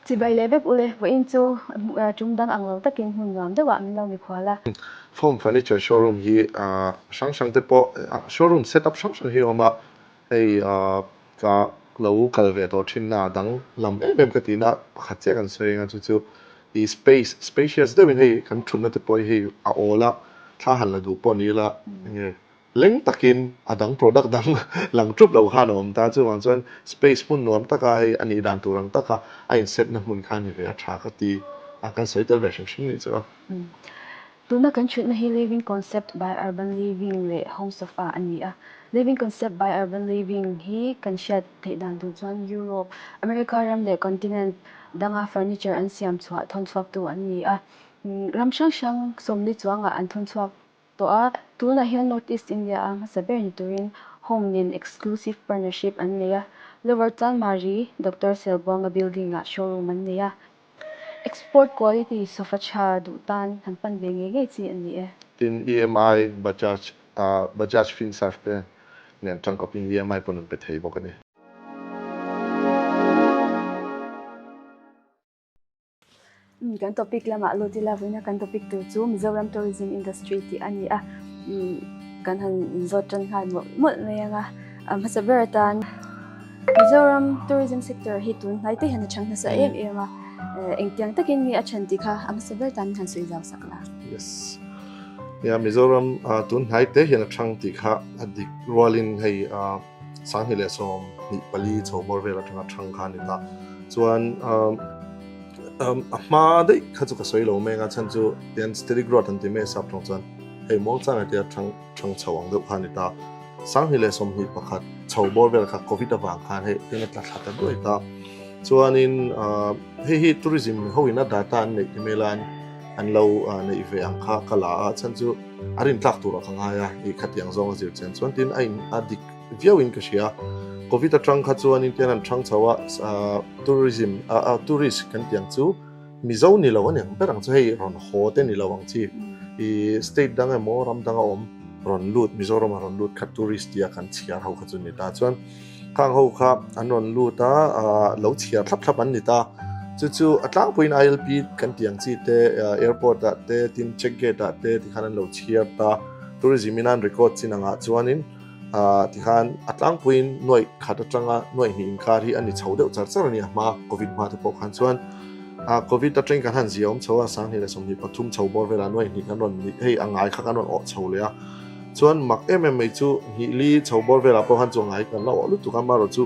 Chibai leh vek ule, vawiin chu tum dang ang lo takin hmun nuam deuhah min lo mikhual a. Form Furniture Showroom hi hrang hrang te pawh showroom setup hrang hrang hi a awm a, hei ka lo kal ve tawh thin na dang lam em em ka tihna pakhat chiah kan sawi anga chu chu i space spacious deuhin hei kan thutna te pawh hi a awl a, thla han la duh pawh ni ila enge Leng takin a dang product dang lang ṭup lo khan a awm ta. Chuvang chuan space hmun nuam taka hei a nih dan tur ang taka a inset na hmun kha a ni ve a ṭha ka ti a, kan sawi tel ve hrim hrim nih chu a. Tuna kan ṭhutna hi Living Concept by Urban Living leh Home Sofa a ni a. Living Concept by Urban Living hi kan hriat theih dan tur chuan Europe, America ram leh continent danga furniture an siam chhuah thawn chhuaktu an ni a. Ram hrang hrang sawmli chuangah an thawn chhuak tawh a, tunah hian North East India a hmasa ber ni turin Home nen exclusive partnership an nei a, Lower Chanmari Doctor Selbuanga building ah showroom an nei a, export quality sofa tha duh tan han pan ve ngei ngei chi a ni e. Tin, EMI, Bajaj, Bajaj Finserv te nen tangkawpin EMI pawn an pe thei bawk a ni. Kan topic lamah lut ila vawiina kan topic tur chu Mizoram Tourism Industry tih a ni a, kan han inzawt tan nghal mawlh mawlh mai ang a, a hmasa ber atan Mizoram Tourism Sector hi tun hnai te hian a chhang nasa em em a, engtiang takin nge a chhan tih kha a hmasa ber tan han sawi zau sak la. Yes. Nia Mizoram tun hnai te hian a chhang tih kha a dik rualin hei 2024 chho bawr vel atanga thang kha a ni ta. Chuan a hma daih kha chu ka sawi lo mai anga chhan chu tian steady growth an ti mai a sap tawng chuan hei muangchang a tia thang thang chho ang deuh kha a ni ta. 2021 chho bawr vel kha covid avang khan hei tian a tla thla ta duai ta. Chuanin hei hi tourism ho in a data an neih ti mai la an lo neih ve ang kha ka la a chhan chu a rintlak turah ka ngai a, ih khatiang zawng a zir chian chuan tin a in a dik viau in ka hria. Covid atang kha chuan in tian an thang chho a, tourism a tourist kan tih ang chu Mizo ni lo a ni ang ber ang chu hei rawn haw te ni lo ang chi ih state dang emaw ram danga awm rawn lut Mizoram a rawn lut kha tourist tia kan chhiar ho kha chu ni ta chuan Khang ho kha an rawn lut a, lo chhiar thlap thlap an ni ta. Chu chu a tlangpuiin ILP kan tih ang chi te, airport ah te, tin check gate ah te tikhan an lo chhiar ta. Tourism in an record chin angah chuanin tikhan a tlangpuiin nuaih khat atanga nuaih hnih inkar hi a ni chho deuh char char a ni a hma covid hma te pawh khan chuan covid atangin kan han zia awm chho a, 2023 chho bawr velah nuaih hnih kan rawn hei a ngai kha kan rawn awh chho leh a. Chuan mak em em mai chu hnih li chho bawr velah pawh khan chu ngai kan la awh lutuk a, amaherawh chu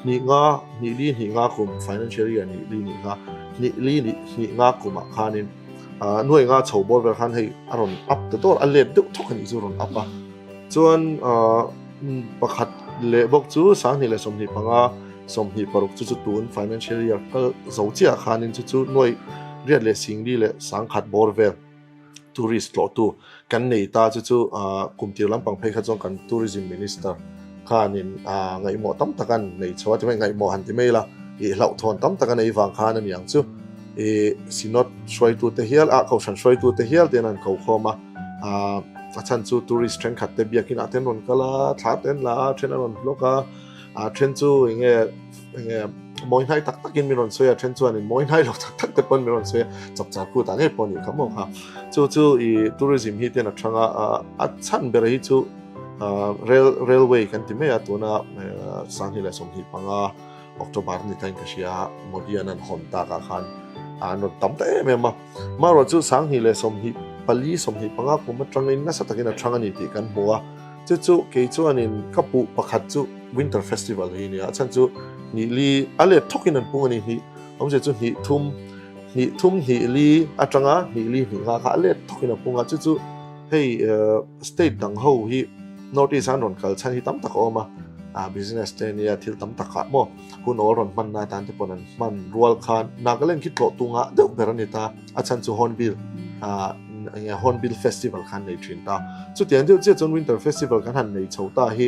hnih nga, hnih li hnih nga kum, financial year hnih li hnih nga, hnih li hnih nga kumah khanin ah nuai nga chho bawr vel khan hei a rawn up ta dawr, a let deuh thawk a nih chu a rawn up a. Chuan ah pakhat leh bawk chu 2025, 26 chu chu tun financial year kal zo chiah ah khanin chu chu nuai riat leh singli leh sangkhat bawr vel. Tourist tlawhtu kan nei ta chu chu kum tir lampang phei kha chuan kan Tourism Minister khanin ngaihmawh tam tak an nei chho a ti mai, ngaihmawh han ti mai ila ih hlauhthawn tam tak a nei vang khan a ni ang chu. Ih Synod hruaitute hial a Kohhran hruaitute hial te an ko khawm a, a chhan chu tourist thenkhat te biakin ah te an rawn kal a, thla te an la a, then an rawn vlog a, a then chu enge enge mawi hnai tak takin min rawn sawi a then chuanin mawi hnai lo tak tak te pawn min rawn sawi a chapchar kut ah ngei pawh a nih kha maw kha chu chu ih tourism hi ten a thang a a chhan ber hi chu rail railway kan ti mai a tuna 2025 October ni tain ka hria Modi an an hawn tak ah khan an rawn tam ta em em a marawh chu 2024 25 kum atangin nasa takin a thang a ni tih kan hmu a Chu chu kei chuanin ka puh pakhat chu Winter Festival hi a ni a, a chhan chu hnih li a let thawkin an pung a ni, hnih awmzia chu hnih thum, hnih thum hnih li atanga hnih li hnih nga kha a let thawkin a pung a, chu chu hei state dang ho hi North East an rawn kal chhan hi tam tak a awm a, business te nia thil tam takah maw hun awl rawn hmanna atan te pawn an hman rual khan Nagaland khi tlawh tu ngah deuh ber a ni ta. A chhan chu Hornbill ah enge Hornbill Festival khan nei thin ta. Chutiang deuh chiah chuan Winter Festival kan han nei chho ta hi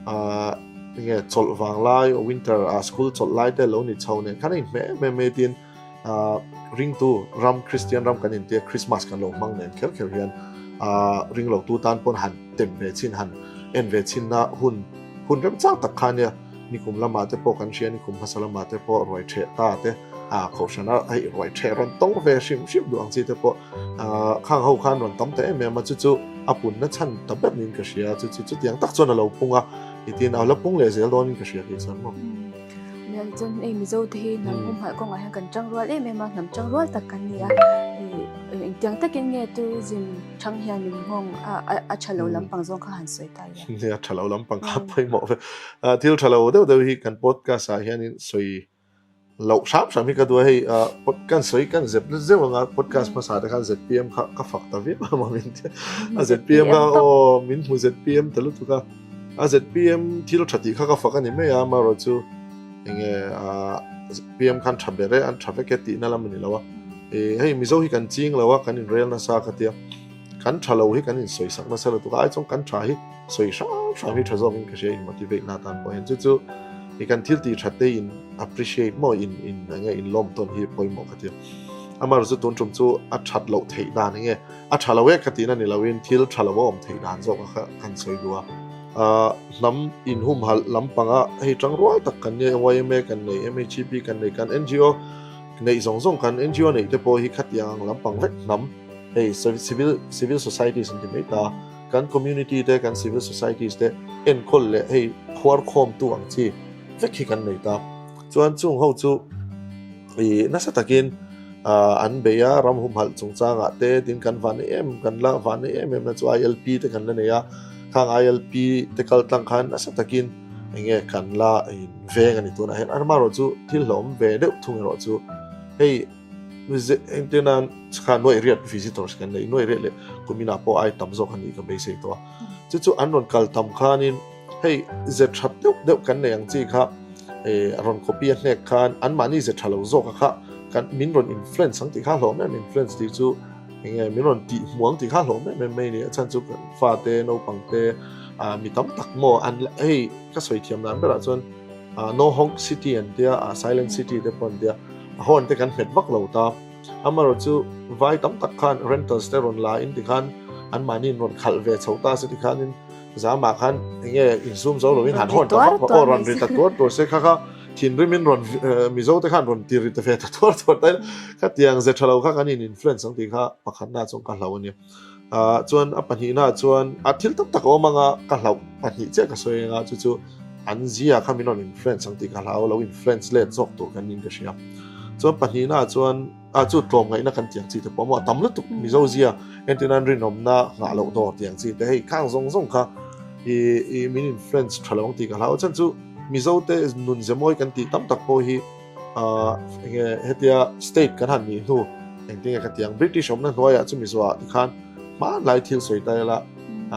ah enge chawlh vang lai winter ah school chawlh lai te lo ni chho nen khan a inhmeh em em mai tin ah ringtu ram Christian ram kan intia Christmas kan lo hmang nen kher kher hian ah ringlotu tan pawn han tem ve chin han en ve chin na hun hun remchang tak kha nia nikum lamah te pawh kan hria nikum hmasa lamah te pawh ruai theh ta te. A kohhrana hei ruai ṭheh rawn tawng ve hrim hrim duh ang chi te pawh khang ho khan rawn tam ta em em a, chu chu a punna chhan ta ber niin ka hria, chu chu chutiang tak chuan a lo pung a, nitin a la pung leh zel dawnin ka hria kei chuan maw. Nia chuan hei Mizo te hi hnam humhalh kawngah hian kan ṭang rual em em a, hnam ṭang rual tak kan ni a, engtiang takin nge tourism ṭhang hian min nghawng a, a ṭha lo lampang zawng kha han sawi ta ila. Nia ṭha lo lampang kha pawimawh ve, thil ṭha lo deuh deuh hi kan podcast ah hianin sawi Loh hram hram hi ka duh a, hei kan sawi kan zep na zeuh anga podcast hmasa te khan ZPM kha ka fak ta viau a maw min tia. A ZPM kha aw min hmu ZPM ta lutuk a, a ZPM thil tha tih kha ka fak a ni mai a, amaherawh chu enge ZPM khan tha ber e an tha vek e tihna lam a ni lo a, hei Mizo hi kan ching lo a kan inrel nasa ka tia, kan tha lo hi kan insawisak nasa lutuk a, ai chuan kan tha hi sawi hrang hrang hi tha zawkin ka hria in motivate na atan pawh hian chu chu i kan thil tih that te in appreciate maw in in enge in lawm tawn hi pawimawh ka ti amaherawh chu tun tum chu a that loh theih dan enge a tha lo e ka tihna ni loin thil tha lo a awm theih dan zawk a kha kan sawi duh a hnam in humhalh lampanga hei tangrual tak kan nia YMA kan nei MHEP kan nei kan NGO neih zawng zawng kan NGO neih te pawh hi khatiang ang lampang vek hnam hei civil civil societies an ti mai ta. Kan community te, kan civil societies te enkawl leh hei phuar khawmtu ang chi vek hi kan nei ta. Chuan chung ho chu i nasa takin an bei a, ram humhalh chungchangah te tin kan van nei em, kan la van nei em em na chu ILP te kan la nei a, khang ILP te kal tlang khan nasa takin enge kan la veng a ni tunah hian. Amaherawh chu thil hlauhawm ve deuh thung erawh chu hei Engtin nan kha nuaih riat visitors kan nei, nuaih riat leh kuminah pawh ai tam zawk a nih ka beisei tawh a. Chu chu an rawn kal tam khanin hei ze tha deuh deuh kan nei ang chi kha a rawn copy a hnek khan anmahni ze tha lo zawk a kha kan min rawn influence ang tih kha hlawm em influence tih chu enge min rawn tih hmuh ang tih kha hlawm em em mai a ni. A chhan chu kan fate naupang te mi tam tak maw an hei ka sawi thiam dan berah chuan No Honk City an tia Silent City te pawh an tia. A horn te kan hmet vak lo ta. Amaherawh chu vai tam tak khan rentals te rawn la in tikhan anmahni in rawn khalh ve chho ta se tikhanin zamah khan enge insum zo loin han horn ta vak vak aw rawn ri ta tuar tuar se kha kha thinrim in rawn Mizo te khan rawn ti ri ta ve ta tuar tuar ta ila khatiang ze tha lo kha kan in influence ang tih kha pakhatna chuan ka hlauh a nia. Chuan a pahnihna chuan a thil tam tak a awm anga ka hlauh pahnih chiah ka sawi anga chu chu an zia kha min rawn influence ang tih ka hlau lo influence let zawk tur kan niin ka hria. Chuan pahnihna chuan a chu tlawmngaihna kan tih ang chi te pawh maw a tam lutuk Mizo zia entirna an rinawmna nghah loh dawr tih ang chi te hei khang zawng zawng kha i i min influence tha lo ang tih ka hlau. Chuan chu Mizo te nun ze mawi kan tih tam tak pawh hi Ahh enge hetia state kan han nih hnu engtin nge ka ti ang British awmna hnuaiah chu Mizo ah tikhan hmanlai thil sawi ta ila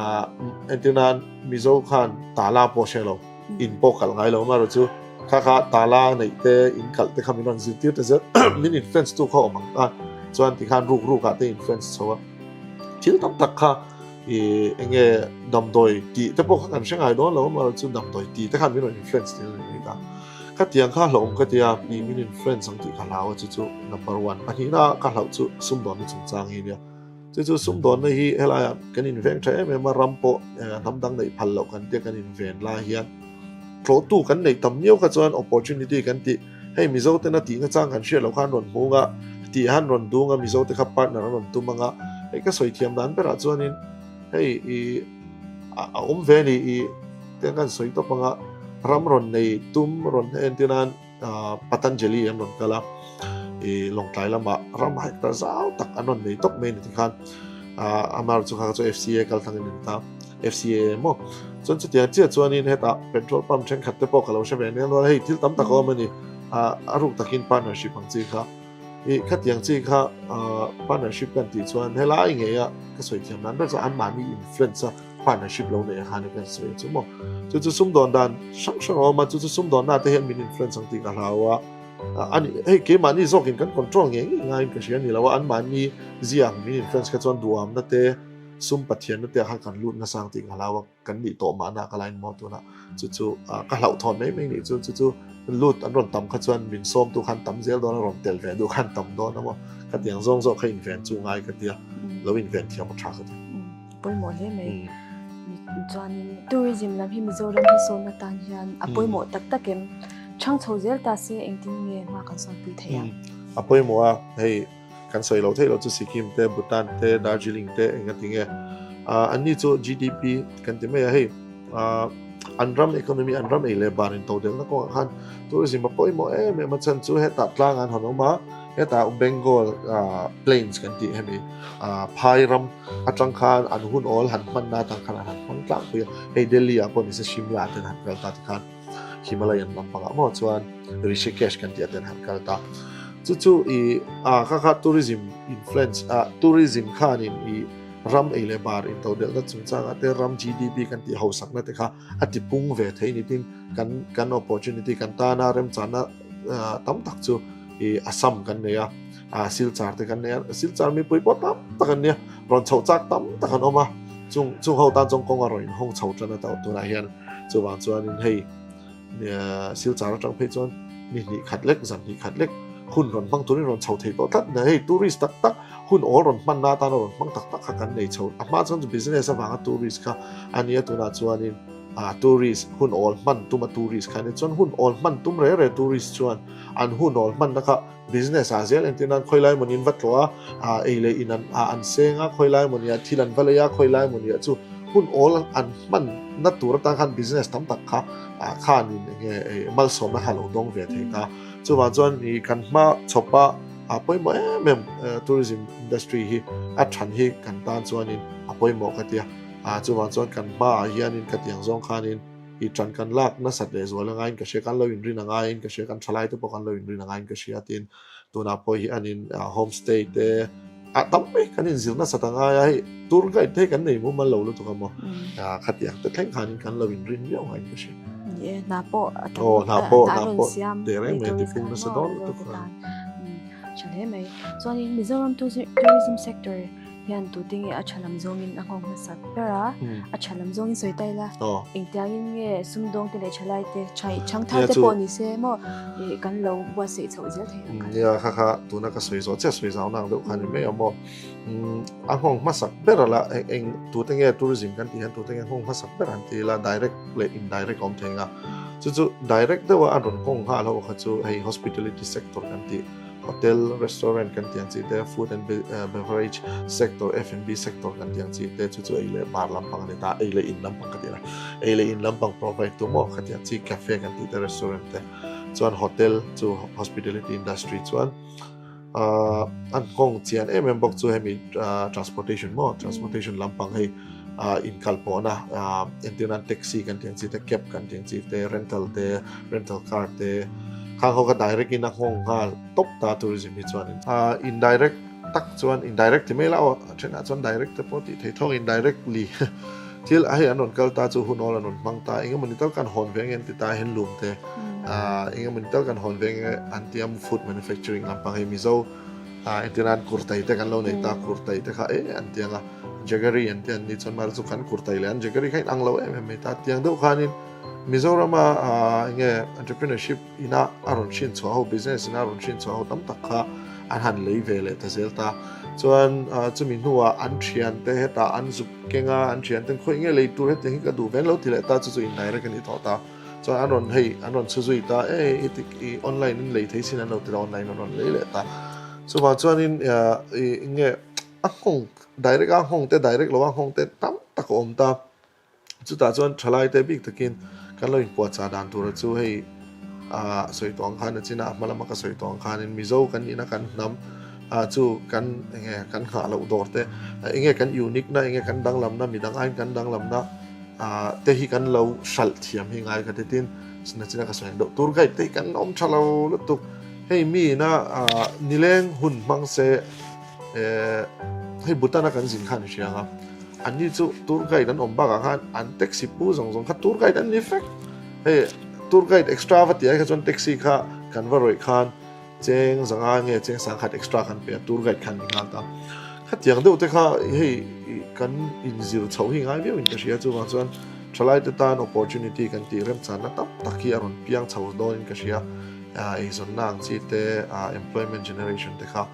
ahh entir nan Mizo khan tala pawh hre lo in pawh kalh ngai lo amaherawh chu kha kha tala neih te in kalh te kha min rawn zirtir ta zel min influence tu kha awm ang a chuan tikhan ruk ruk ah te influence chho a thil tam tak kha ih enge damdawi tih te pawh kha kan hre ngai dawn lo amaherawh chu damdawi tih te khan min rawn influence tel a ni mai ta. Ka tiang kha hlauhawm ka tia, mi min influence ang tih ka hlau a chu chu number one. Pahnihna ka hlauh chu sumdawnna chungchang hi nia. Chu chu sumdawnna hi helaiah kan inveng tha em em a, ram pawh hnam dang neih phal loh kan tia kan inven lai hian tlawhtu kan neih tam miau kha chuan opportunity kan tih hei Mizo tena tihna chang kan hriat loh khan rawn hmung a, tih han rawn dung a Mizo te kha partner an rawn tum ang a, hei ka sawi thiam dan berah chuanin hei i a awm ve a ni i Tiang kan sawi tawp anga ram rawn nei tum rawn entir nan Patanjali an rawn kal a, i Lawngtlai lamah ram hektar zau tak an rawn nei tawp mai a ni tikhan amar chu kha chu FCA kal thlangin a ni ta, FCA maw? Chuan chutiang chiah chuanin hetah petrol pump thenkhat te pawh ka lo hre ve aniang hei thil tam tak a awm a ni, a ruk takin partnership ang chi kha. I khatiang chi kha partnership kan tih chuan helai ngei a ka sawi thiam dan ber chu anmahni influence a partnership lo nei a khan kan sawi chu maw. Chu chu sumdawn dan hrang hrang a awm a, chu chu sumdawnna te hian min influence ang tih ka hlau a. Ani hei keimahni zawkin kan control ngei ngei ngaiin ka hria a ni lo a, anmahni zia ang min influence kha chuan duhamna te sum pathianna te ah khan kan lut nasa ang tih ka hlau a. Kan nih tawh mahna ka lain maw tunah chu chu ka hlauhthawn mai mai nih chu chu chu lut an rawn tam kha chuan min sawmtu khan tam zel dawn a rawn tel ve duh khan tam dawn a maw ka tiang zawng zawk kha inven chu ngai ka tia lo inven thiam a tha ka ti. Pawimawh hle mai. Chuanin tourism lam hi Mizoram hmasawn atan hian a pawimawh tak tak em? Ṭhang chho zel ta se engtin nge hma kan sawnpui thei ang? A pawimawh a, hei kan sawi loh theih loh chu Sikkim te, Bhutan te, Darjeeling te eng a ti nge? Anni chu GDP kan ti mai a, hei an ram economy, an ram ei leh bar in todelhna kawngah khan tourism a pawimawh em em a, chhan chu hetah tlang an hawn awm a, hetah Bengal plains kan tih hemi phai ram atang khan an hun awl han hmanna atang khan an han hmang tlangpui a, hei Delhi ah pawh nise Shimla ah ten han kal ta tikhan. Himalayan lampangah maw chuan Rishikesh kan tih a ten han kal ta. Chu chu i a kha kha tourism influence a tourism khanin i ram ei leh bar intodelhna chungchangah te ram GDP kan tih hausakna te kha a ti pung ve thei ni tin kan kan opportunity kan tana remchana tam tak chu i Assam kan nei a a Silchar te kan nei a Silchar mipui pawh tam tak an nia rawn chhoh chak tam tak an awm a chung chung ho tan chuan kawng a rawn inhawng chho tan a tunah hian Chuvang chuanin hei Silchar atang phei chuan ni hnih khat lek, zan hnih khat lek hun rawn hmang turin rawn chho thei tawh tlat nia. Hei tourist tak tak hun awl rawn hmanna atana rawn hmang tak tak kha kan nei chho. A hma chuan chu business avanga tourist kha a nia tunah chuanin tourist hun awl hman tuma tourist kha a nia. Chuan hun awl hman tum reh reh tourist chuan an hun awl hmanna kha business ah zel entir nan khawilai mawni an va tlawh a, ah ei leh in an ah an seng a, khawilai mawni ah thil an va lei a, khawilai mawni ah chu hun awl an hman na tur atan khan business tam tak kha ah khanin eng nge ei malsawmna kha a lo dawng ve thei ta. Chuvang chuan ih kan hma chhawp a ah pawimawh em em tourism industry hi a than hi kan tan chuanin a pawimawh ka tia, ah chuvang chuan kan hmaah hianin ka tiang zawng khanin I ṭan kan lak nasat leh zual a ngaiin ka hria, kan lo inrin a ngaiin ka hria, kan ṭhalai te pawh kan lo inrin a ngaiin ka hria tiin tunah pawh hi anin homestay te ah tam mai kan inzir nasat a ngai a, hei tour guide te hi kan nei mumal lo lutuk a maw, khatiang te thleng khanin kan lo inrin viau ngaiin ka hria. Ni e, hna pawh a tam, hna rawn siam tehreng mai tipung nasa dawn lutuk a. Ṭha hle mai. Chuanin Mizoram tourism sector Hian tute nge a tha lam zawngin a nghawk hmasat ber a, a tha lam zawngin sawi ta ila, engtiangin nge sumdawng te leh thalai te, chhangthar te pawh ni se maw kan lo buatsaih chhoh zel thei ang kha. Nia kha kha tuna ka sawi zawh chiah sawi zau nang deuh kha ni mai ang maw. A nghawng hmasak ber ala eng tute nge tourism kan tih hian tute nge nghawng hmasak ber han ti ila direct leh indirect a awm thei ang a. Chu chu direct deuha a rawn nghawng nghal ho kha chu hei hospitality sector kan tih. Hotel, restaurant kan tih ang chi te, food and beverage sector, F&B sector kan tih ang chi te chu chu ei leh bar lampang a ni ta, ei leh in lampang ka tih a, ei leh in lampang provide tu maw kha tih ang chi cafe kan tih te, restaurant te chuan hotel chu hospitality industry chuan ahh an nghawng chian em em bawk chu hemi transportation maw transportation lampang hei ahh inkalpawhna ahh entir nan taxi kan tih ang chi te, cab kan tih ang chi te, rental te, rental car te. Khang ho kha direct in a nghawng nghal tawp ta tourism hi chuanin. Indirect tak chuan indirect ti mai la aw a thenah chuan direct te pawh tih theih thawng indirectly thil a hei an rawn kal ta chu hun awl an rawn hmang ta engemawni tal kan hawn ve nge an ti ta handloom te engemawni tal kan hawn ve nge an ti a food manufacturing lampang hei Mizo entir nan kurtai te kan lo nei ta kurtai te kha e an ti ang a jaggery an ti an ni chuan mahse chu kan kurtai leh an jaggery kha inang lo em em mai ta tiang deuh khanin Mizorama enge entrepreneurship ina a rawn hrin chhuah ho, business ina a rawn hrin chhuah ho tam tak kha an han lei ve leh ta zel ta. Chuan chumi hnuah an thiante hetah an zuk keng a, an thianten khawi nge lei tur hetiang hi ka duh ve an lo ti leh ta, chu chu indirect a ni tawh ta. Chuan an rawn hei an rawn chhu zui ta, e heti i online in lei thei sin an lo ti la online an rawn lei leh ta. Chuvang chuanin enge a nghawng direct a nghawng te direct lo a nghawng te tam tak a awm ta. Chutah chuan thalaite bik takin kan lo inpuahchah dan tura chu hei ah sawi tawh ang khan a chin a, a hma lama ka sawi tawh ang khanin Mizo kan nihna kan hnam ah chu kan enge kan nghah loh dawr te enge kan unique na enge kan danglamna midang aiin kan danglamna ah te hi kan lo hralh thiam hi ngai ka ti tin na china ka sawi ang deuh tour guide te hi kan awm tha lo lutuk hei mi ina ah nileng hun hmang se Eh, hei Bhutan a kan zin khan i hria ang a, anni chu tour guide an awm bakah khan an taxi pu zawng zawng kha tour guide an ni vek. Hei tour guide extra va tih ai kha chuan taxi kha kan va rawih khan cheng zanga nge cheng sangkhat extra kan pe a, tour guide khan ni nghal ta. Khatiang deuh te kha hei kan inzir chhoh hi ngai viau in ka hria chuvang chuan thalai te tan opportunity kan tih remchanna tam tak hi a rawn piang chho dawn in ka hria. Eizawnna ang chi te, employment generation te kha.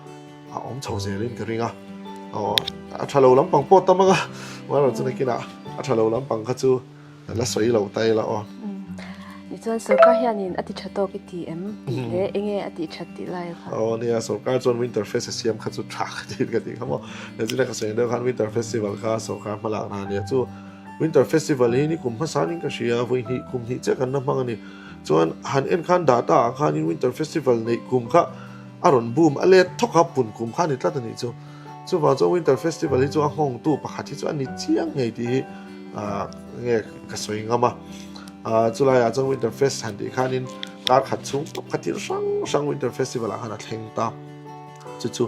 A awm chho zelin ka ring a, aw a tha lo lampang pawh tam ang a, amaherawhchu nakinah a tha lo lampang kha chu la sawi lo ta ila aw. Tichuan sorkar hianin a ti tha tawk i ti em tih leh enge a tih that tih lai kha? Aw nia, sorkar chuan Winter Fest a siam kha chu tha ka ti ka tih kha maw. Nichina ka sawi deuh khan Winter Festival kha sorkar hmalakna a nia. Chu Winter Festival hi ni kum hmasanin ka hria, vawi hnih kum hnih chiah kan la hmang a ni. Chuan han en khan data ah khanin Winter Festival neih kum kha a rawn boom a let thawk a, pun kum kha a ni tlat a nih chu. Chuvang chuan Winter Festival hi chu a nghawngtu pakhat hi chu a ni chiang ngei tih hi nge ka sawi ngam a. Chulaiah chuan Winter Fest han tih khanin kar khat chhung tawp kha thil hrang hrang Winter Festival ah khan a thleng ta. Chu chu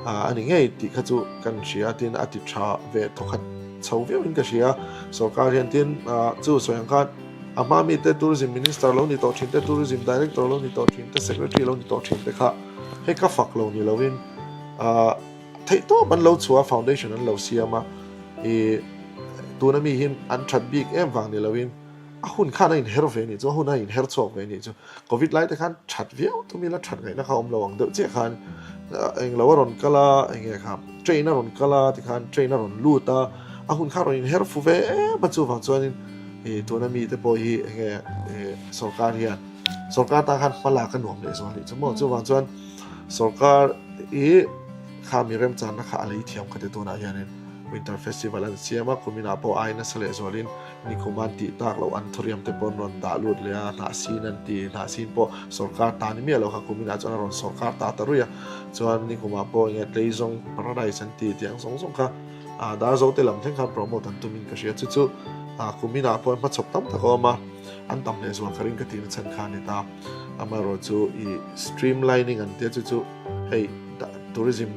a ni ngei tih kha chu kan hria tin a ti tha ve thawkhat chho viauin ka hria. Sorkar hian tin chu sawi ang khan a hma mite Tourism Minister lo ni tawh thin te, Tourism Director lo ni tawh thin te, Secretary lo ni tawh thin te kha hei ka fak lo ni loin Theihtawp an lo chhuah a, foundation an lo siam a, ih tuna mi hi an that bik em vang ni loin a hun khan a inher ve nih chu, a hun a inher chhuak ve nih chu. Covid lai te khan that viau tum ila that ngaihna kha awm lo ang deuh chiah khan englo a rawn kal a, enge kha train a rawn kal a tikhan train a rawn lut a, a hun kha a rawn inher fu ve em a chuvang chuanin ih tuna mi te pawh hi enge ih sorkar hian sorkar tan khan hma lak a nuam leh zual nih chu maw chuvang chuan Sorkar hi kha mi remchanna kha a lei thiam ka ti tunah hianin Winter Festival an siam a, kuminah pawh ai nasa leh zualin nikum an tih tak loh an thuriam te pawh an rawn dah lut leh a, hnahsin an ti, hnahsin pawh sorkar ta ni miah lo kha kuminah chuan a rawn sorkar ta ta ruih a, chuan nikumah pawh enge Tleizawng Paradise an ti tih ang zawng zawng kha Darzo te lam thleng khan promote an tumin ka hria, chu chu kuminah pawh hmachhawp tam tak a awm a, an tam leh zual ka ring ka tihna chhan kha a ni ta. Amaherawh chu i streamlining an tia chu chu hei tourism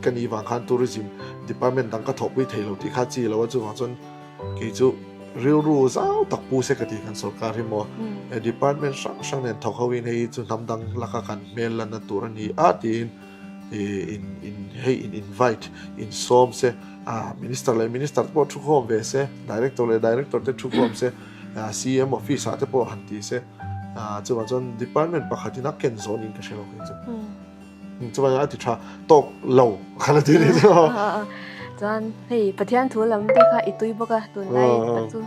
ka nih vang khan tourism department dang ka thawhpui thei lo tih kha chi lo a chuvang chuan kei chu rilru zau tak pu se ka tih kan sorkar hi maw department hrang hrang nen thawk ho in hei chu hnam dang laka kan hmel lanna tur a ni a tiin in in hei in invite in sawm se minister leh minister te pawh thu khawm ve se director leh director te thu khawm se CM office ah te pawh han ti se. Chuvang chuan department pakhatin a ken zawn in ka hre lo kei chu. Chuvang a ti tha tawk lo kha la ti ni chu. Chuan hei Pathian thu lam te kha i tui bawk a tunlai tak chu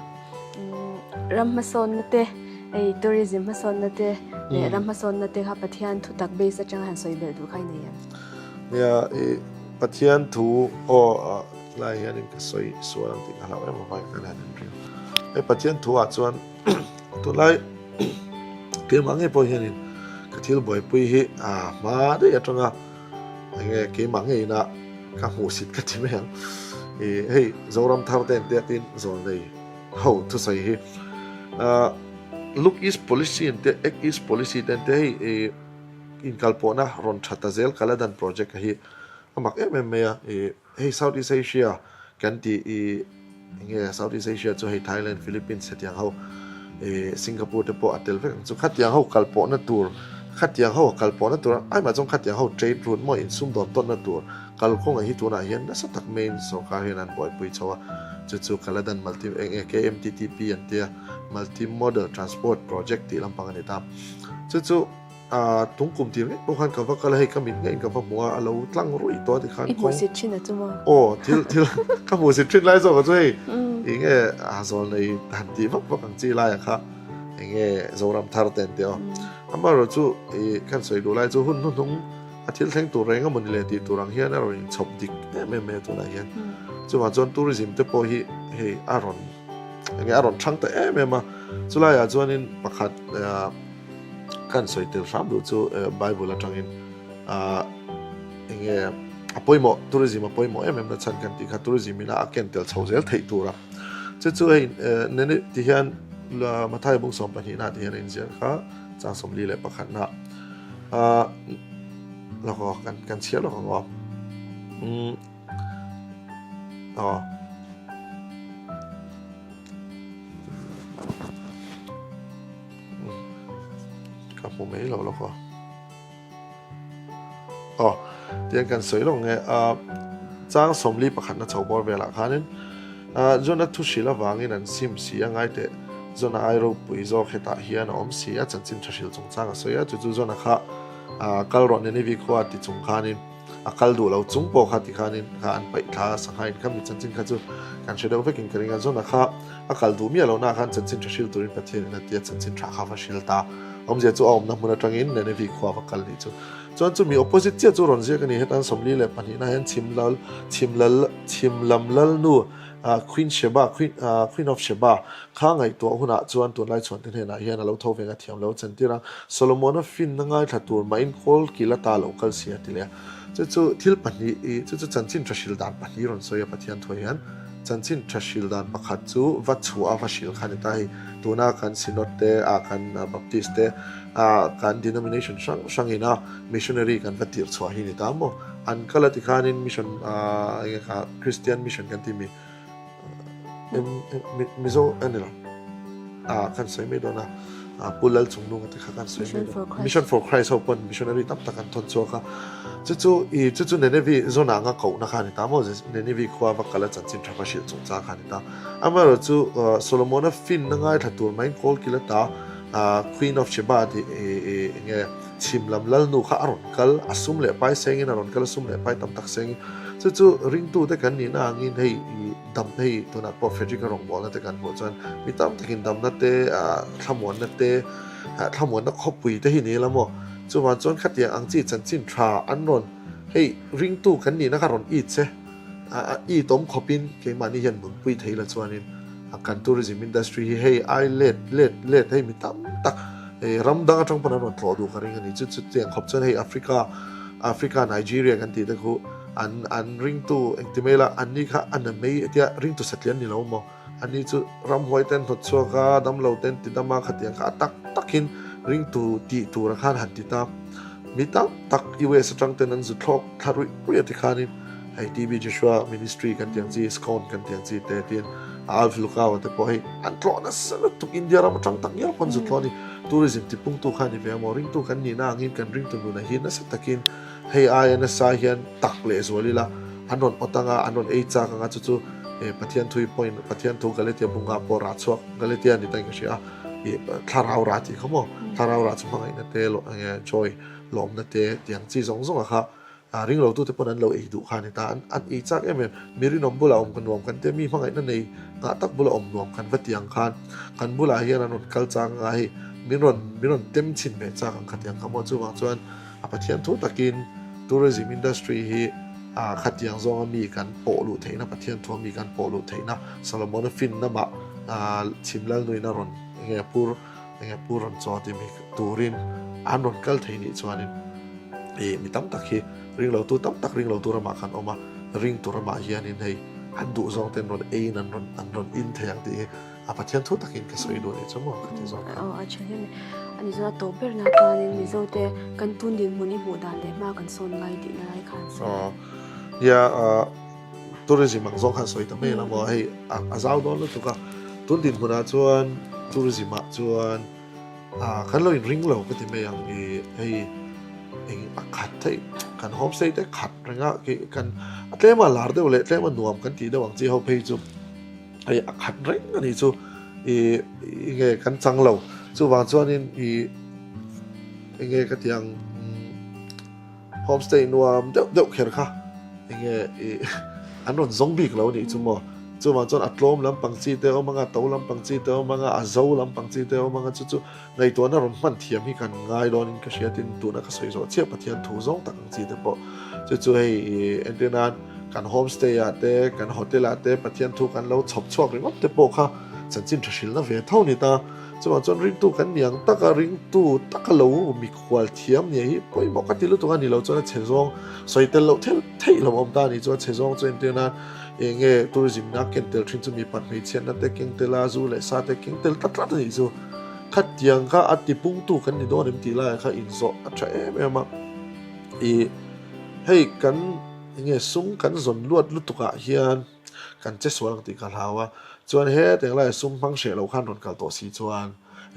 ram hmasawnna te hei tourism hmasawnna te leh ram hmasawnna te kha Pathian thu tak base atanga han sawi belh duh kha i nei em? Nia i Pathian thu aw lai hianin ka sawi sual ang tih ka hlau em avangin ka la han inring. Hei Pathian thu ah chuan Tunlai keimah ngei pawh hianin ka thil buaipui hi a hma daih atanga enge keimah ngeiin a ka hmuhsit ka ti mai ang. Ih hei Zoram thar te an tia tin zawlnei ho thusawi hi Look East Policy an tia Act East Policy te an tia hei ih inkalpawhna rawn tha ta zel Kaladan project hi a mak em em mai a ih. Hei South East Asia kan tih i enge South East Asia chu hei Thailand, Philippines hetiang ho i Singapore te pawh a tel vek ang chu. Khatiang ho kal pawhna tur, khatiang ho a kal pawhna tur aimah chuan khatiang ho trade route maw insumdawn tawnna tur kalkawngah hi tunah hian nasa tak maiin sorkar hian an buaipui chho a. Chu chu Kaladan Multi enge KMTTP an tia Multi Modal Transport Project tih lampang a ni ta. Chu chu. A tung kum tir ngei pawh khan ka va kal a, hei ka mit ngeiin ka va hmu a, a lo tlang ruih tawh a ti khan I hmuhsit thin a chu maw? Aw, thil thil ka hmuhsit thin lai zawk a chu hei enge a zawl nei han tih vak vak ang chi laiah kha enge Zoram thar te an ti aw. Amaherawh chu i kan sawi duh lai chu hun hnuhnung a thil thleng tur reng amawni le tih tur ang hian a rawn inchhawp dik em em mai a tunah hian. Chuvang chuan tourism te pawh hi hei a rawn enge a rawn thang ta em em a, chulaiah chuanin pakhat Kan sawi tel hram duh chu Bible atangin enge a pawimawh tourism a pawimawh em em na chhan kan tih kha tourism ina a ken tel chho zel theih tur a chu chu hei nene ti hian Matthai bung 12 na ti hian a inziak kha chang 41 na lawk kan kan chhiar lawk ang aw aw Ka hmu mai lo lawk a. Aw, tiang kan sawi lawk nge a chang 41 na chho bawr velah khanin Jona thu hrilh avangin an sim si a ngai teh. Jona ai ropui zawk hetah hian a awm si a, chanchin tha hrilh chungchang a sawi a, chu chu Jona kha kal rawh Nineveh khua ti chung khanin. A kal duh lo chung pawh kha tikhanin kha an paih thla a, sangha in kha mi chanchin kha chu kan hre deuh vekin ka ring a, Jona kha a kal duh miah lohna ah khan chanchin tha hril turin Pathian in a ti a, chanchin tha kha va hril ta. Awmzia chu a awmna hmun atangin Nenevi khua va kal nih chu. Chuan chumi opposite chiah chu rawn ziak a ni, hetan 42 na hian chhim lal, chhim lal, chhim lam lalnu Queen Sheba, Queen, Queen of Sheba kha ngaihtuah hunah chuan tunlai chhuante hnenah hian a lo tho veng a thiam lo a chantir a, Solomon-a finna ngaithla tur mahin kawl kil ata lo kal si a ti leh a. Chu chu thil pahnih, chu chu chanchin tha hril dan pahnih rawn sawi a Pathian thuai hian. Chanchin tha hril dan pakhat chu va chhuah a va hril kha a ni ta hei. Tuna kan Synod te, ah kan Baptist te, ah kan denomination hrang hrangin a missionary kan va tirh chhuah hi a ni ta maw? An kal a ti khanin mission, ah enge kha Christian mission kan tih mi Mizo a ni lo ah kan sawi mai dawn a ah Pu Lalchungnunga te kha kan sawi mai dawn Mission for Christ ho pawn missionary tam tak an thawn chhuak a chu chu i chu chu Nenevi zawn anga kohna kha a ni ta maw Nenevi khua va kal a chanchin tha va hrilh chungchang kha a ni ta amaherawh chu Solomona finna ngaithla tur maiin kawlkil ata ah Queen of Sheba tih i i enge Chhim lam lalnu kha a rawn kal, a sum leh pai sengin a rawn kal, a sum leh pai tam tak sengin. Chu chu ringtute kan nihna angin hei i dam hei tunah pawh Frederick-a rawngbawlna te kan hmuh chuan mi tam takin damna te, thlamuanna te, thlamuanna khawpui te hi ni ila maw? Chuvang chuan khatiang ang chi chanchin tha an rawn hei ringtu kan nihna kha rawn it che, it awm khawpin keimahni hian nunpui thei la chuanin kan tourism industry hi hei ai let let let hei mi tam tak Hei ram dang atang pawn an rawn tlawh duh ka ring a ni. Chu chu tiang khawp chuan hei Africa, Africa Nigeria kan tih te khu an an ringtu engti mai la an ni kha a na mai tia ringtu satlian ni lo maw? An ni chu ramhuai ten hnawt chhuak a, damlo ten ti dam a khatiang kha a tak takin ringtu tih tura khan han ti ta. Mi tam tak US atang ten an zu thlawk thla ruih ruih a ti khanin hei TB Joshua Ministry kan tih ang chi, SCOAN kan tih ang chi te tiin Alf Lukau te pawh hei an tlawh nasa lutuk India ram atang tak ngial pawn zu tlawh a ni. Tourism tipungtu kha a ni ve a maw? Ringtu kan nihna angin kan ringtu nunah hi nasa takin hei aia nasa hian tak leh zual ila an rawn awt anga an rawn ei chak anga chu chu Pathian thui pawhin Pathian thu Galatia bunga pawh rah chhuak Galatia ni tain ka hria a ih thlarau rah tih kha maw thlarau rah chu hmangaihna te joy lawmna te tiang chi zawng zawng a kha A ring lo tute pawn an lo ei duh kha a ni ta. An ei chak em em. Mi rinawm bulah awm ka nuam kan tia, mi hmangaihna nei nghah tak bulah awm nuam kan va ti ang khan kan bulah hian an rawn kal chang anga hei min rawn min rawn tem chhin ve chak ang khatiang kha maw. Chuvang chuan a Pathian thu takin tourism industry hi a khatiang zawnga mi kan pawh luh theihna Pathian thua mi kan pawh luh theihna Solomon-a finna mah chhim lalnuina rawn enge pur Enge pu rawn chaw ti mi turin an rawn kal thei nih chuanin ih mi tam tak hi ring lo tu tam tak ring lo tu ramah khan awm a, ring tu ramah hianin hei an duh zawng ten rawn eiin an rawn an rawn in thei ang tih hi a Pathian thu takin ka sawi duh nih chu maw ka ti zawk kha. Aw a tha hle mai. A ni chuan a tawp ber na chuanin Mizo te kan tun dinhmun i hmuh dan leh hma kan sawn ngai tihna lai khan sawi. Aw nia Tourism ang zawng khan sawi ta mai la maw hei a zau dawn lutuk a, tun dinhmunah chuan tourism ah chuan ah kan lo inring lo ka ti mai ang i hei eng a khat theih kan homestay te khat reng a khi kan a tlema lar deuh leh tlema nuam kan tih deuh ang chi ho phei chu hei a khat reng a nih chu i enge kan chang lo chuvang chuanin i enge ka ti ang. Homestay nuam deuh deuh kher kha enge i an rawn zawng bik lo nih chu maw. Chuvang chuan a tlawm lampang chi te awm anga, a to lampang chi te awm anga, a zo lampang chi te awm anga chu chu ngaihtuahna rawn hman thiam hi kan ngai dawnin ka hria tin tuna ka sawi zawh chiah Pathian thu zawng tak ang chi te pawh chu chu hei i entir nan kan homestay ah te kan hotel ah te Pathian thu kan lo chhawp chhuak ringawt te pawh kha chanchin tha hrilhna ve tho ni ta. Chuvang chuan ringtu kan ni ang taka ringtu taka lo mikhual thiam nia hi pawimawh ka ti lutuk a ni lo chuan a chhe zawng sawi tel loh thel theih lo awm ta a ni chuan a chhe zawng chu entir nan eng nge tourism na ken tel thin chu mipat hmeichhiatna te keng tel a zu leh sa te keng tel tlat tlat a nih chu khatiang kha a tipungtu kan ni dawn em tih laiah kha inzawh a tha em em a ih hei kan eng nge sum kan zawn luat lutukah hian. Kan che sual ang tih ka hlau a, chuan he teng laiah sum hmang hreh lo khan rawn kal tawh si chuan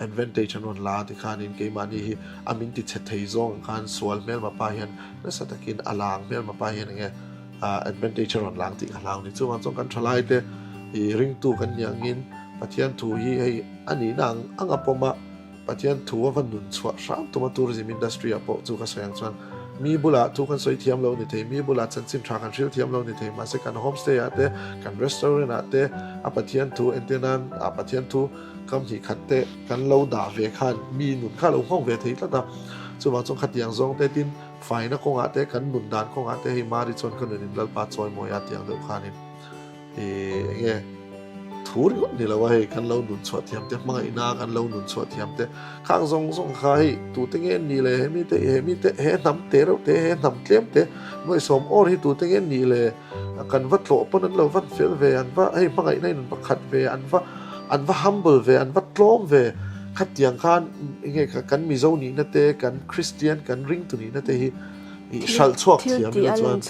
advantage an rawn la a tikhanin keimahni hi a min ti chhe thei zawng ang khan sual hmelma pa hian nasa takin a lang hmelma pa hian enge advantage a rawn lang tih ka hlau ni. Chuvang chuan kan thalai te i ringtu kan nih angin Pathian thu hi hei a nihna ang ang a pawm a, Pathian thu a va nun chhuah hram tum a tourism industry ah pawh chu ka sawi ang chuan. Mi bulah thu kan sawi thiam lo ni thei, mi bulah chanchin tha kan hril thiam lo ni thei, mahse kan homestay ah te, kan restaurant ah te a Pathian thu entir nan a Pathian thu kam hnih khat te kan lo dah ve khan mi nun kha a lo nghawng ve thei tlat a. Chuvang chuan khatiang zawng te tin faina kawngah te kan nun dan kawngah te hei Mari chuan ka nun in Lalpa chawimawi a tiang deuh khanin Ih enge thu ringawt ni lo a hei kan lo nun chhuah thiam te hmangaihna kan lo nun chhuah thiam te khang zawng zawng kha hei tute nge an nih le he mite he mite he hnam te reuh te he hnam tlem te nuaihsawm awr hi tute nge an nih le kan va tlawh pawn an lo van fel ve an va hei hmangaihna in an va khat ve an va an va humble ve an va tlawm ve khatiang khan enge kan Mizo nihna te kan Kristian kan ringtu nihna te hi Ih hralh chhuak thiam ila chuan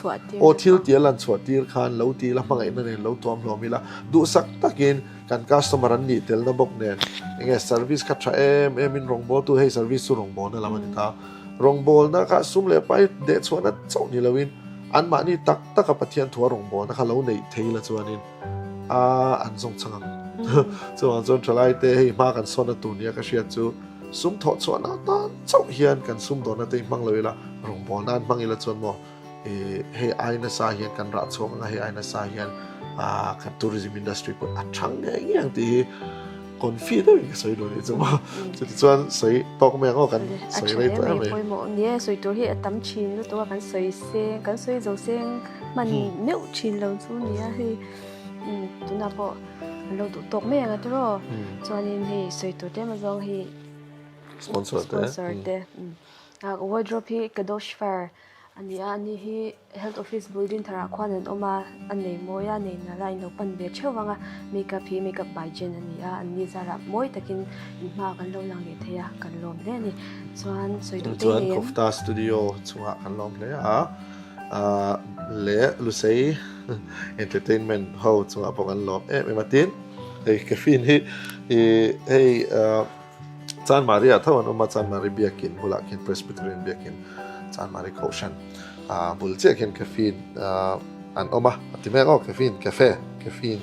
aw thil tia lan chhuah tir khan lo ti ila hmangaihna nen lo tuam hlawm ila duhsak takin kan customer an nih telna bawk nen enge service kha tha em em in rawngbawltu hei service chu rawngbawlna lam a ni ta rawngbawlna kha sum leh pai deh chhuahna chauh ni loin anmahni tak taka Pathian thua rawngbawlna kha lo neih thei ila chuanin a an zawng chang ang chuvang chuan thalai te hei hma kan sawnna tur nia ka hriat chu Sum thawh chhuahna atan chauh hian kan sumdawnna te hi hmang lo ila, rawngbawlna an hmang ila chuan maw ih hei ai nasa hian kan rah chhuak anga hei ai nasa hian ah kan tourism industry pawh a thang ngei ngei ang tih hi confi deuhin ka sawi duh anih chu maw. Chutichuan sawi tawk mai ang aw kan sawi rei tawh em mai. Pawimawh nia sawi tur hi a tam thin lutuk a kan sawi seng kan sawi zo seng hman meuh thin lo chu nia hei tunah pawh An lo duh tawk mai ang a tiraw? Chuanin hei sawi tur tlem azawng hi Sponsor te. Sponsor te. Wardrobe hi Kadosh Far a ni a, ani hi Health Office building tharah khuan an awm a, a nei mawi a, nei nalh a, in lo pan ve theuh vang a, makeup hi makeup by Jen a ni a, an ni zarah mawi takin in hmaah kan lo lang leh thei a, kan lawm hle a ni. Chuan sawi duh te Chuan nei em? Kofta Studio chungah kan lawm hle a. Leh Lusei Entertainment ho chungah pawh kan lawm em em a tin hei caffeine hi ih hei Chanmari ah tho an awm a Chanmari biakin bulah khian Presbyterian biakin Chanmari Kohhran ah bul chiah khian caffeine an awm a a ti mek aw caffeine cafe caffeine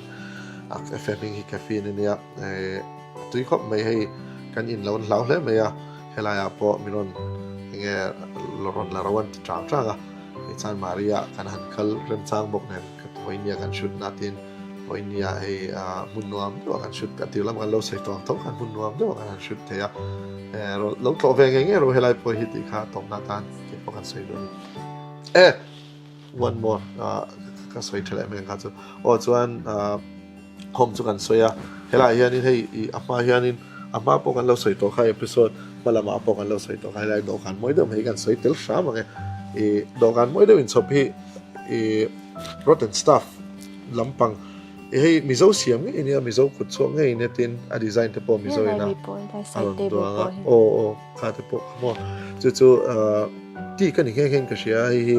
a cafe hming hi caffeine a nia eh a tui khawp mai hei kan in lo an hlau hle mai a. Helaiah pawh min rawn enge rawn la ro an ti chang chang a, hei chuan Maria kan han kal remchang bawk nen ka vawinia kan shoot na tin vawinia hei hmun nuam deuh a kan shoot a tir lamah kan lo sawi tawh ang tho khan hmun nuam deuh a kan han shoot thei a, lo tlawh ve ngei ngei rawh helai pawh hi tih kha tawpna atan kei pawh kan sawi duh a ni. E! One more ka sawi tha leh mai ang kha chu aw chuan Home chu kan sawi a, helaiah hianin hei ih a hma hianin a hma pawh kan lo sawi tawh kha episode hma lamah pawh kan lo sawi tawh kha helai dawhkan mawi deuh mai hi kan sawi tel hram ang e. Ih dawhkan mawi deuh inchhawp hi ih rod and staff lampang ih hei Mizo siam ngei ania Mizo kut chhuak ngei ania tin a design te pawh Mizo ina a rawn duang a aw aw kha te pawh kha maw chu chu ah tih ka ni nghe nghe in ka hria hei hi.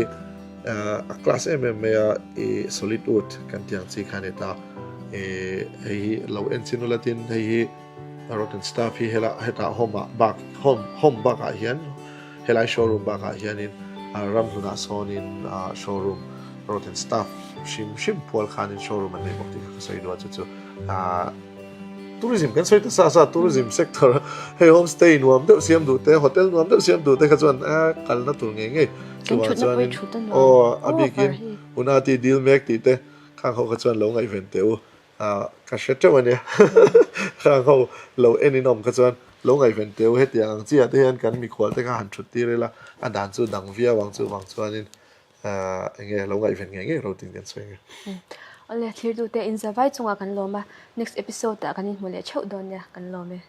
A class em em mai a, i solid wood kan tih ang chi kha a ni ta. I hei hi lo en chin ula tin hei hi rod and staff hi hela hetah home ah bak home home bakah hian helai showroom bakah hianin ram hlunah sawnin showroom rod and staff hrim hrim pual khanin showroom an nei bawk tih kha ka sawi duh a chu chu. Tourism kan sawi ta sa sa tourism sector hei homestay nuam deuh siam duh te hotel nuam deuh siam duh te kha chuan a kalna tur ngei ngei chuvang chuanin aw a bikin Unati dil mek tih te khang ho kha chuan lo ngaihven teh u ah ka hre teuh ania khang ho lo en in awm kha chuan lo ngaihven teh u hetiang ang chiah te hian kan mikhual te kha han thut tir ila a dan chu dang viau ang chuvang chuanin Enge lo ngaihven ngei ngei ro tin kan sawi nge. Awle thirtute in zavai chungah kan lawm a, next episode ah kan inhmu leh theuh dawn nia kan lawm e.